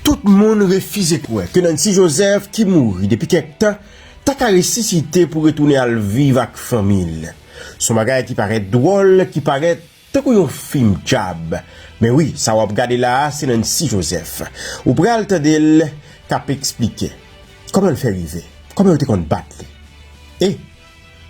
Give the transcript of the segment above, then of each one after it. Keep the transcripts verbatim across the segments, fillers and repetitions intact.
Tout moun refize kwè ke Nancy Joseph, ki mouri depi kèk tan, ta ka resisite pou retounen al viv ak fanmi l. Se yon bagay ki parèt dwòl, ki parèt tankou yon fim dyab. Men wi, sa w ap gade la a, se Nancy Joseph. Ou pral tande l k ap eksplike kòman l fè rive, kòman yo te konn bat li. E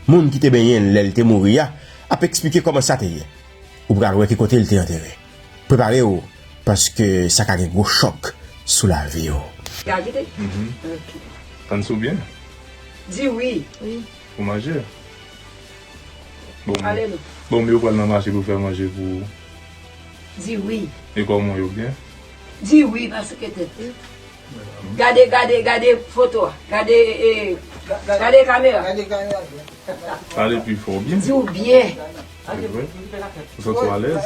moun ki te benyen l lè l te mouri a ap eksplike kòman sa te ye. Ou pral wè ki kote l te antere. Prepare w, paske sa ka gen gwo chòk sou lavi w. Ka kite? Mhm. Ok. Tann sou byen. Di wi. Wi. Pou manje. Bon, ale nou. Bon, men yo pral nan mache pou fè manje pou ou. Di wi. E kòman yo byen? Di wi, pa souke tèt. Gade, gade, gade foto a. Gade, eh, gade kamera. Gade kamera. Pale pi fò, byen. Di w byen. Se vre? Ou santi w alèz?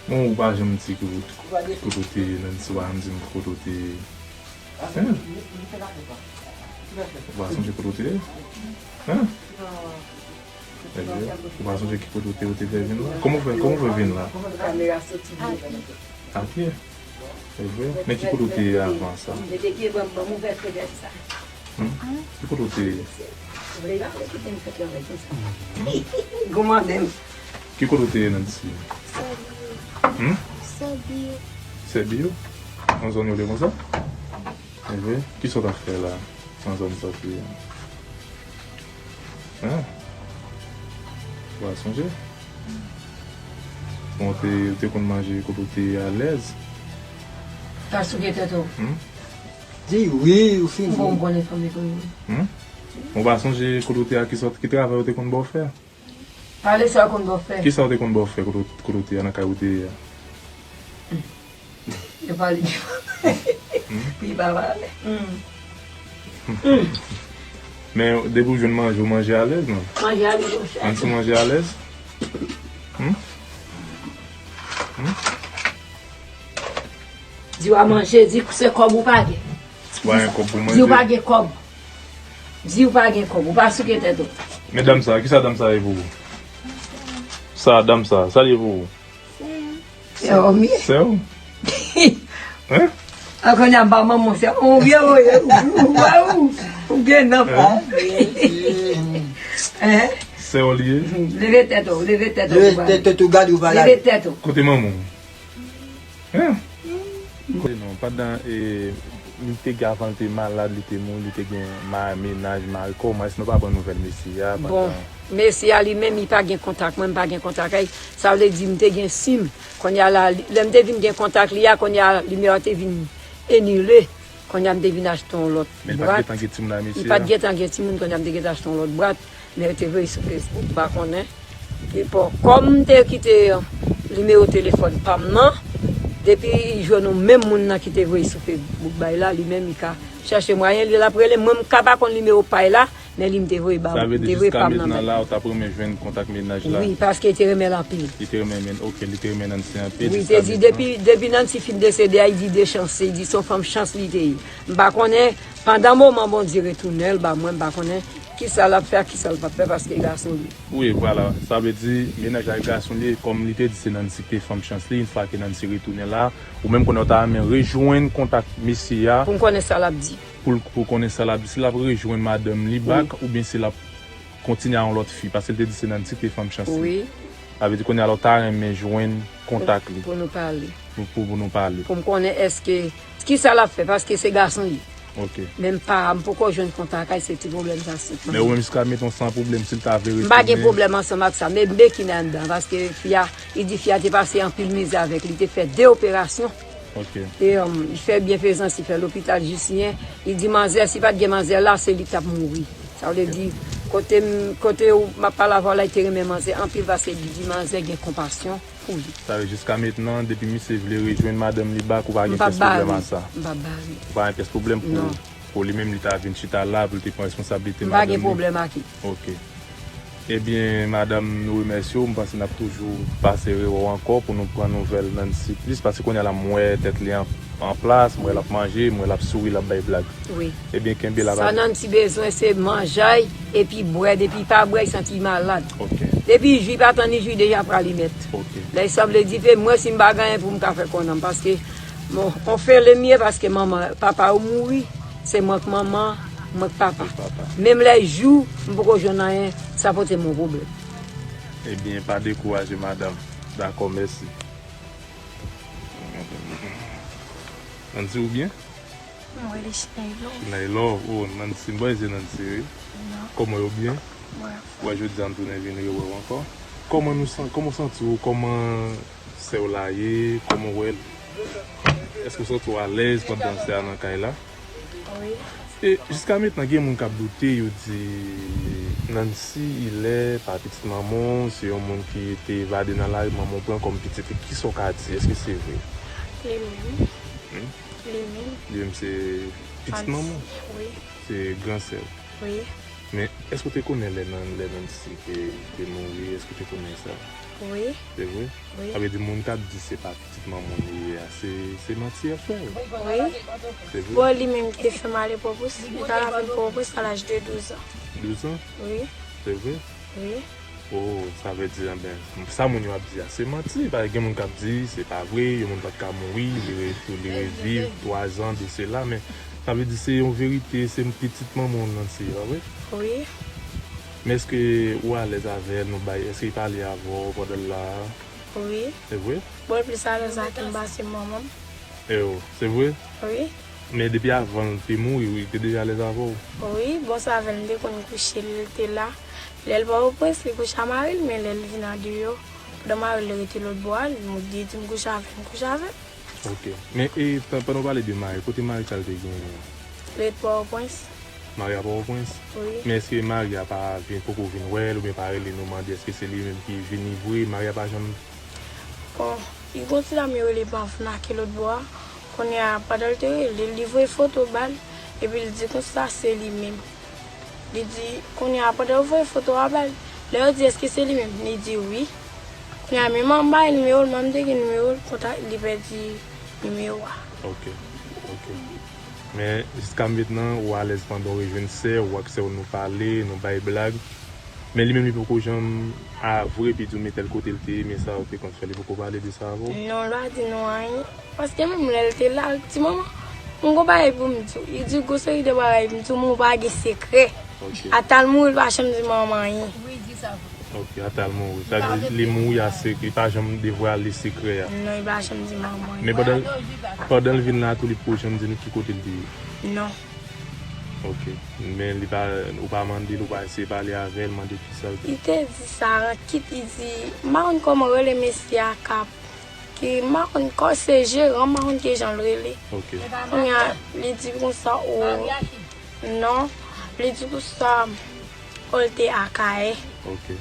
Bon, ou pa janm di ki kote, ki kote w te ye, Nancy, ou pa janm di m ki kote w te ye. Hein? Ou pa sonje kote w te ye? Hein? Ebyen, ou pa sonje ki kote w te, w te fè vin la? Kòman w fè, kòman w fè vin la? Kamera soti byen. A pye? Apye? E vre? Men ki kote w te ye avan sa? Mete pye ban m, ban m ouvè fenèt sa. Hmm? Ki kote w te ye? Vle la, vle kite m fè travay konsa. Gouman menm. Ki kote w te ye, Nancy? Sèbi yo. Hmm? Sèbi yo. Sèbi yo? Nan zòn yo te konsa? E vre? Kisa w t ap fè la? Nan zòn sa w te ye? Hein? Ou pa sonje? Bon, te, te konn manje kote w te alèz? Pa souke tèt ou. Hmm? Di wi, ou fini. Bon, m konnen fanmi konnen. Hmm? Ou pa sonje kote w te a, ki sòt, ki travay ou te konn ba w fè? Pale sa w konn ba w fè. Kisa w te konn ba w fè kote, kote w te a nan kay ou te ye a? Yo pale. Hmm? Li pa pale. Hmm. Men depi w jwenn manje, w manje alèz, non? Manje alèz, monchè. Ann ti manje alèz? Hmm? Hmm? Di w a manje, di se kòb ou pa gen. Ou pa gen kòb pou manje? Di w pa gen kòb. Di w pa gen kòb. Ou pa souke tèt ou. Men dam sa, kisa dam sa ye pou ou? Sa, dam sa, sa l ye pou ou? Sè w. Sè w? Hein? Ankò n ap ba manman w sè w. Ou vye, ou, ou, ou, ou, ou gen nan pa. Hein? Sè w li ye? Leve tèt ou, leve tèt ou. Leve tèt ou, gade ou pa la. Leve tèt ou. Kote manman w? Hein? Kote non, pandan, e, li te gen, avan li te malad, li te mouri, li te gen ma-, mennaj, mari, kòman, èske nou pa pran nouvèl mesye a? Bon, pandan mesye a li menm, li pa gen kontak mwen, m pa gen kontak ak li. Sa vle di, m te gen sim. Kounye a la, li, lè m te vin gen kontak li a, kounye a, nimewo a te vin enile. Kounye a, m te vin achte yon lòt bwat. Men li pa t gentan gen timoun ak mesye a? Li pa t gentan gen timoun, kounye a, m te gentan achte yon lòt bwat. Men yo te voye sou Facebook, m pa konnen. Epi, kòm m te kite nimewo telefòn pa m nan, depi li jwenn yon menm moun nan ki te voye sou Facebook bay la, li menm li ka chèche mwayen li, l ap rele m. Mwen, m ka pa konn nimewo pa l la, men li m te voye ba m, m te voye pa m nan men l. Sa vle di jiska mentnan la, ou t ap renmen jwenn kontak mennaj la? Wi, paske li te renmen l anpil. Li te renmen, ok, li te renmen Nancy anpil. Wi, li te di depi, depi Nancy fin desede a, li di de chans, li di se yon fanm chans li te ye. M pa konnen, pandan moman Bondye retounen l ba mwen, m pa konnen kisa l ap fè ak kisa l p ap fè, paske gason li. Wi, vwala. Sa vle di, mennaj la e gason li ye, kòm li te di se Nancy ki te fanm chans li, yon fwa ke Nancy retounen la, ou menm konnen w ta renmen rejwenn kontak mesye a. Pou m konnen sa l ap di. Pou l, pou konnen sa l ap di, si l ap rejwenn madanm li bak, oubyen si l ap kontinye a yon lòt fi, paske l te di se Nancy ki te fanm chans li. Wi. Sa vle di kounye a la w ta renmen jwenn kontak li. Pou nou pale. Pou, pou, pou nou pale. Pou m konnen èske, kisa l ap fè, paske se gason li ye. Ok. Men m pa, m poko jwenn kontak ak li, se ti pwoblèm sa senpman. Men ou menm jiska mentnan w san pwoblèm, si l ta vle retounen. M pa gen pwoblèm ansanm ak sa, men m bekine anndan, paske fi a, li di fi a te pase anpil mizè avèk li, li te fè de operasyon. Ok. E, um, li fè byenfezans, li fè lopital jis yen. Li di manzè, si pa t gen manzè la, se li k t ap mouri. Sa vle di, kote m, kote m ap pale avè w la, li te renmen manzè anpil, paske li di manzè gen konpasyon pou li. Sa vle jiska mentnan, depi misye vle rejwenn madanm li bak, ou pa gen pyès pwoblèm a sa? M p ap bare. Ou pa gen pyès pwoblèm pou, pou li menm, li ta vin chita la, pou li te pran responsablite madanm li? M pa gen pwoblèm ak li. Ok. Ebyen, madanm, nou remèsye w. M panse n ap toujou pase rewè w ankò pou nou pran nouvèl Nancy plis, paske kounye a la, m wè tèt li an, an plas, m wè l ap manje, m wè l ap souri, l ap bay blag. Wi. Ebyen, kenbe la, pa. Sa Nancy bezwen, se manjay epi bwè. Depi li pa bwè, li santi li malad. Ok. Depi li jwi, pa tann li jwi, deja pral li mèt. Ok. Lè sa vle di, fè mwen, si m pa gen anyen pou m ka fè kò nan m, paske Bon, on fè le mye paske manman, papa yo mouri, se mwen k manman, mwen k papa. Mwen k papa. Menm lè jou, m poko jwenn anyen, sa pote m yon pwoblèm. Ebyen, pa dekouraje, madanm. Dakò, mèsi. Nancy, ou byen? Mwen rele Chinay Love. Chinay Love, oh, Nancy, m pa wè se Nancy, wi. Non. Kòman yo byen? Mwen. Wè, jodi a m tounen vin rewè w ankò. Kòman nou san-, kòman w santi w? Kòman sè w la ye? Kòman w wè l? Èske w santi w alèz pandan sè a nan kay la? Wi. E jiska mentnan, gen moun k ap doute, yo di Nancy Hilaire pa pitit manman w, se yon moun ki te evade nan lari, manman w pran kòm pitit li. Kisa w ka di? Èske se vre? Li menm. Hmm? Li menm. Li menm se pitit manman w? Wi. Se gran sè w? Wi. Men, èske w te konnen lè nan, lè Nancy te, te mouri? Èske w te konnen sa? Wi. Se vre? Wi. Sa vle di moun k ap di se pa pitit manman w li ye a, se, se manti y ap fè w. Wi. Se vre? Bon, li menm ki te fè m ale Pòtoprens, li t al aprann Pòtoprens a laj de douz an. Douz an? Wi. Se vre? Wi. Oh, sa vle di, anben, sa moun yo ap di a, se manti. Paske gen moun k ap di, se pa vre, yon moun pa t ka mouri, li re-, li reviv twa zan de sela, men sa vle di, se yon verite, se pitit manman w Nancy, pa vre? Wi. Men èske ou alèz avè l, nou bay, èske li pale avè w pandan l la a? Wi. Se vre? Bon, l plis alèz ak m pase manman m. E o, se vre? Wi. Men depi avan l te mouri, wi, li te deja alèz avè w? Wi, bon, se avè l m te konn kouche, lè l te la. Lè l pa Pòtoprens, li kouche a mari l, men lè l vin andeyò, pandan mari l rete lòt bò a, li di m kouche avè l, m kouche avè l. Ok. Men, e, tan-, pandan w pale de mari, kote mari sa l te genyen an? Li ret Pòtoprens. Mari a Pòtoprens? Wi. Men èske mari a pa vin, poko vin wè l, oubyen pa rele nou mande èske se li menm ki vini vre? Mari a pa janm... Bon, li gon ti dam yo rele Mavna ki lòt bò a. Kounye a, pandan l te rele l, li voye foto ba l, epi l di konsa se li menm. Li di, kounye a, pandan yo voye foto a ba l, lè yo di èske se li menm, li di wi. Kounye a, men manman m bay nimewo l, manman m te gen nimewo l, kontak li pèdi nimewo a. Ok, ok. Men, jiska mentnan, ou alèz pandan w rejwenn sè w, ou ak sè w nou pale, nou bay blag. Men li menm, li poko janm avwe, epi di w men tèl kote l te ye, men sa ou te konn fè, li poko pale de sa avè w? Non, l pa di nou anyen. Paske menm lè l te la, l di, manman, m gon bagay pou m di w. Li di gwo seri de bagay pou m di w, men w pa gen sekrè. Ok. Ata l mouri, l pa janm di manman anyen. Wi, di sa vre. Ok, ata l mouri. Sa vle di, li mouri a sekrè, li pa janm devwale sekrè a. Non, li pa janm di manman anyen. Men pandan, pandan l vin la tou, li poko janm di nou ki kote l te ye? Non. Ok. Men li pa, ou pa mande l, ou pa eseye pale avè l, mande ki sa l te... Li te di sa, kit, li di, m pa konn kòman rele mesye a k ap ki m pa konn kò se jeran, m pa konn kijan l rele. Ok. Kounye a, li di konsa, o, non, li di konsa, o, l te Akayè. Ok.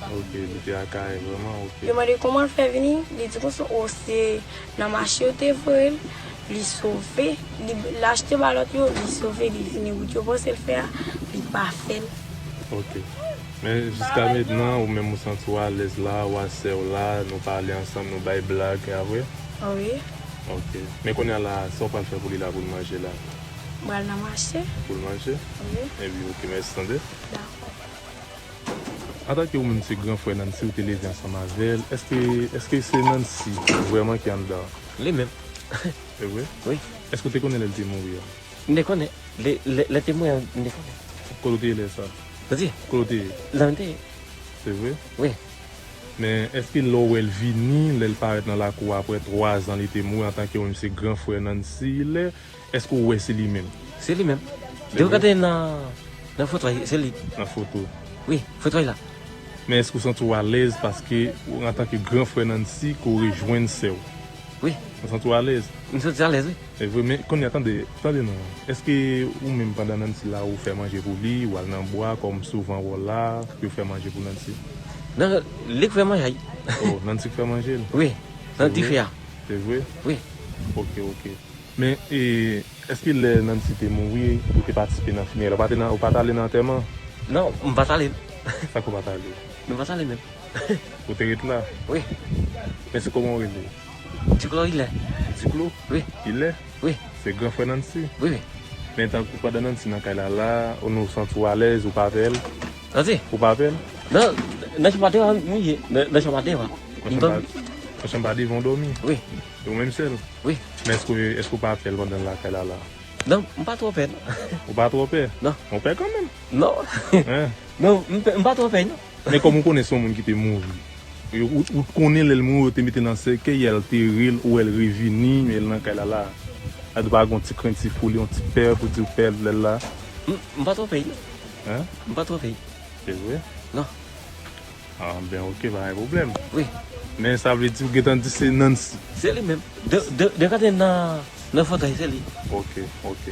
Ok, li te Akayè vrèman, ok. Yo mande kòman l fè vini, li di konsa, o, se nan mache yo te voye l, li sove, li, l achte ba lòt yo, li sove, li vini wout yo panse l fè a, li pa fè l. Ok. Men jiska mentnan, ou menm ou santi w alèz la, ou ak sè w la, nou pale ansanm, nou bay blag, a vre? Wi. Ok. Men kounye a la, sa w pral fè pou li la, pou l manje la? M pral nan mache. Pou l manje? Wi. Ebyen, ok, mèsi tande. Dakò. Antanke ou menm se gran frè Nancy, ou te leve ansanm avè l, èske, èske se Nancy vrèman ki anndan an? Li menm. Se vre? Wi. Èske ou te konnen lè l te mouri a? M te konnen. Lè, lè, lè te mouri an, m te konnen. Kote w te ye lè sa? Kote? Kote w te ye? La m te ye. Se vre? Wi. Men èske lè w wè l vini, lè l parèt nan lakou a apre twa zan li te mouri antanke ou menm se gran frè Nancy Hilaire, èske w wè se li menm? Se li menm. Se vre? Depi w gade nan, nan foto a, se li. Nan foto? Wi, foto a la. Men èske w santi w alèz paske ou, antanke gran frè Nancy, ke w rejwenn sè w? Wi. Ou santi w alèz? M santi alèz, wi. E vre, men kounye a, tande, tande non. Èske ou menm pandan Nancy la, ou fè manje pou li, ou al nan bwa, kòm souvan wè w la, pou w fè manje pou Nancy? Non, li k fè manje a. Oh, Nancy k fè manje l? Wi, nan dife a. Se vre? Wi. Ok, ok. Men, e, èske lè Nancy te mouri, ou te patisipe nan fineray? Ou pa te nan, ou pa t ale nan antèman? Non, m pa t ale. Sa k ou pa t ale? M pa t ale menm. Ou te ret la? Wi. Men se kòman ou rele? Diklo Ilè. Diklo? Wi. Ilè? Wi. Se gran frè Nancy? Wi, wi. Men tankou pandan Nancy nan kay la la, ou nou santi w alèz, ou pa pè l? Nancy? Ou pa pè l? Non, nan chanm pa devan, m ye. Nan, nan chanm pa devan. Nan chanm pa, Yon chanm pa devan w dòmi? Wi. E ou menm sèl? Wi. Men èske, èske w pa pè l pandan l lakay la la? Non, m pa twò pè, non. Ou pa twò pè? Non. Ou pè kanmenm? Non. Hein? Non, m pè- m pa twò pè, non. Men kòm ou konnen se yon moun ki te mouri, ou, ou, ou konnen lè l mouri, yo te mete nan sèkèy, l te rele, ou wè l revini, men l nan kay la la. Èske ou pa gen yon ti krentif pou li, yon ti pè pou di w pè lè l la? M m pa twò pè, non. Hein? M pa twò pè. Se vre? Non. Ah, ben ok, pa gen pwoblèm. Wi. Men sa vle di ou gentan di se Nancy. Se li menm. De, de, de kote nan, nan fòtèy, se li. Ok, ok.